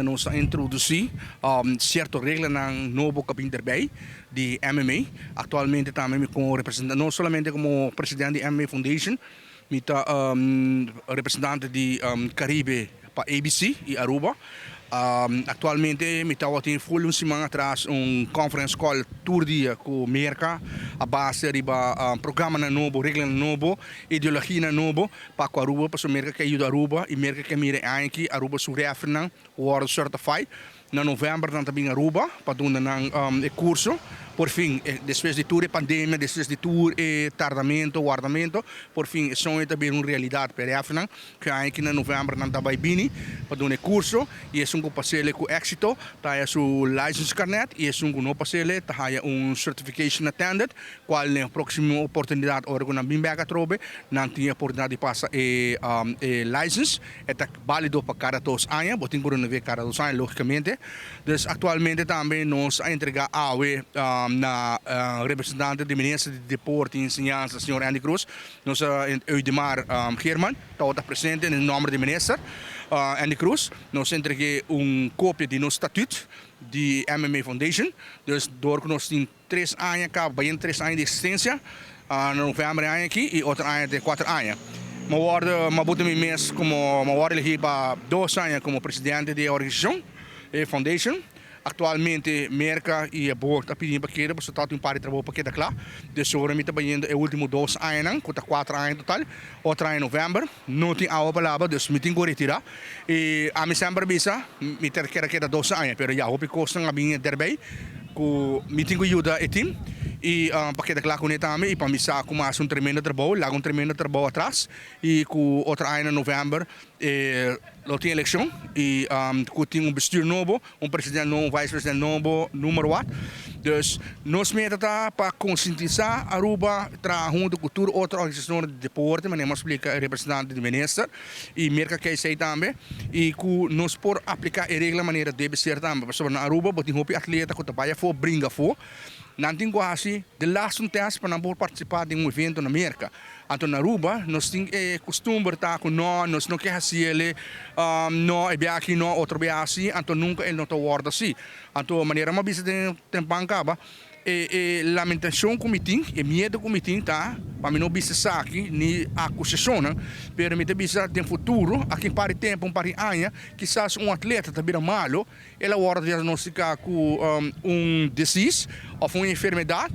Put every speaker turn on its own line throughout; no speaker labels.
Nos a introduci cierto reglanan nobo cu a bin derbij di MMA. Actualmente tambe mi como representante, no solamente como presidente di MMA Foundation, mi ta representante di Caribe pa ABC y Aruba. Actualmente mi tabatin full un siman atras un conference call tur dia cu Merca a base riba programanan nobo, reglanan nobo, ideologianan nobo pa cu Aruba, pasobra Merca ke yuda Aruba y Merca ke mira e aña aki Aruba su refereenan wordo certified. Na november nan ta bin Aruba pa duna nan e curso. Por fin, despues di tur e pandemia, despues di tur e tardamento, wardamento, por fin e soño ta bira un realidad pa e refereenan. Cu e aña aki na november nan ta bay bini pa duna e curso y esun cu pasele cu exito ta haya su license carnet y esun cu no pasele ta haya un certification attended cual den proximo oportunidad ora cu nan bin bek atrobe nan tin e oportunidad di pasa e e license. E ta balido pa cada dos aña, bo tin cu renove cada dos aña logicamente. Dus actualmente tambe nos a entrega awe na representante di minister di Deporte y Enseñansa señor Andy Croes, nos Eudemar Geerman tabata presente den nomber di minister Andy Croes. Nos a entrege un copia di nos statuut di MMA Foundation. Dus door cu nos tin tres aña caba, bayen tres aña di existencia na november e aña aki y otro aña te cuater aña. Mi a wordo, mi a buta mi mes como, mi a wordo elegi pa dos aña como presidente di e organisacion, e foundation. Actualmente Merca y e board a pidi mi pa keda pasobra ta tin un par di trabou pa keda cla. Dus ora mi ta bayendo e ultimo dos añanan cu ta cuater aña total, otro aña november no tin awa pa laba dus mi tin cu retira. Y ami semper a bisa mi ta keda keda dos aña pero ya hopi cosnan a bin derbey cu mi tin cu yuda e team y pa keda cla cune tambe y pa mi sa cu mi a haci un tremendo trabou, laga un tremendo trabou atras y cu otro aña na november e lo tin eleccion y cu tin un bestuur nobo, un president nobo, un vice president nobo, numero wat. Dus nos meta ta pa concientisa Aruba, traha hunto cu tur otro organisacionnan di deporte, manera mi a splica e representante di minister y Mirka Keisei tambe, y cu nos por aplica e regla manera debe ser tambe, pasobra na Aruba bo tin hopi atleta cu ta bay afo, bringa afo, nan tin cu haci de laatste test pa nan por participa den un evento na Merca. Anto na Aruba nos tin e costumber ta cu no, nos no ke haci el, no e bia aki no, otro bia asi, anto nunca el no ta wordo asi. Anto manera mi a bisa den tempan caba, e e lamentacion cu mi tin, e miedo cu mi tin ta pa mi no bisa esaki ni acusacionnan, pero mi ta bisa den futuro, aki un par di tempo, un par di aña, kisas un atleta ta bira malo, el a wordo diagnostica cu un disease of un enfermedad,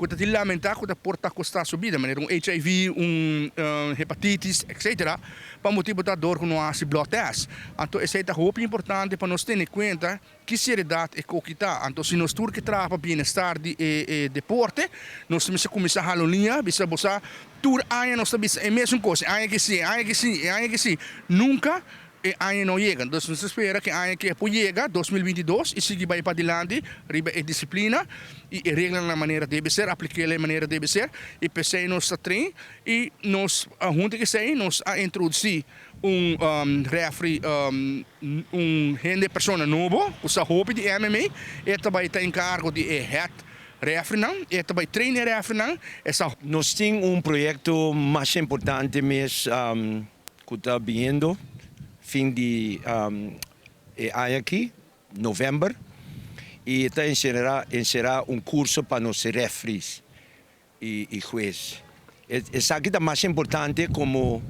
Ku ta tin lamentá ku ta por ta kostá su bida, manera un HIV, un hepatitis, etcetera, pa motibu ta dor ku no a hasi blood test. Anto esei ta hopi importante pa nos tene kuenta ki seriedat e koki ta. Anto si nos tur ke traha pa bienestar di e deporte, nos mester kuminsá hala un liña, bisa bo sa tur aña nos ta bisa e mesun kos, e aña ki si, e aña ki si, e aña ki si, nunka E aña no yega, entonces nos ta spera ku e aña ke por yega, 2022, i sigui bai padilanti riba e disiplina i e reglanan na manera debe ser, aplik'el e manera debe ser, i p'esei nos ta train i nos huntu ku esei nos a introdusí un refri, un hende persona nobo ku sa hopi di MMA, e ta bai ta enkargo di e head refrinan, e ta bai train e refrinan, e sa.
Nos tin un proyekto masha importante mes. Ku ta biniendo fin di e aña aki, novèmber, i e ta enserá un kurso pa nos rèfris i hues. Esaki ta mas importante komo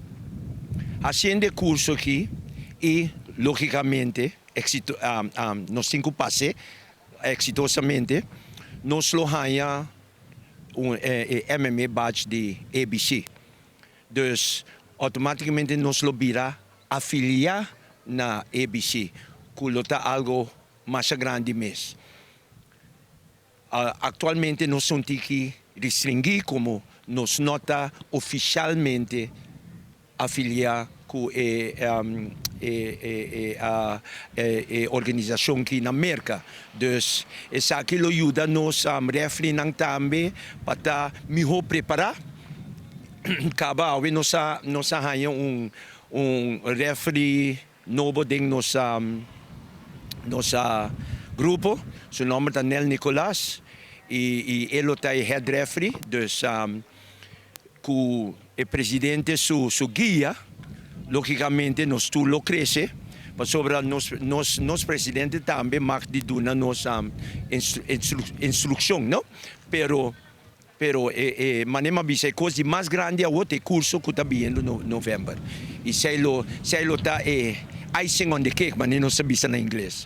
hasiendo e kurso aki i lógikamente nos tin ku pas'é eksitosamente, nos lo haña un e MMA badge di ABC. Dus automaticamente nos lo bira afilia na ABC, cu lo ta algo masha grandi mes. Actualmente nos un tiki restringi como nos no ta oficialmente afilia cu e e organisacion aki na Merca. Dus esaki lo yuda nos refereenan tambe pa ta miho prepara. Caba awe nos a nos a haña un un referee nobo den nos nos grupo. Su nomber ta Nel Nicolas y y e lo ta e head referee. Dus cu e presidente su su guia logicamente nos tur lo crece. Pasobra nos presidente tambe mag di duna nos instrukshon, no? Pero manera m'a bisa, e kos di mas grandi awor ta e kurso ku ta biniendo na novèmber. I esei lo ta e icing on the cake, manera nos ta bisa na ingles.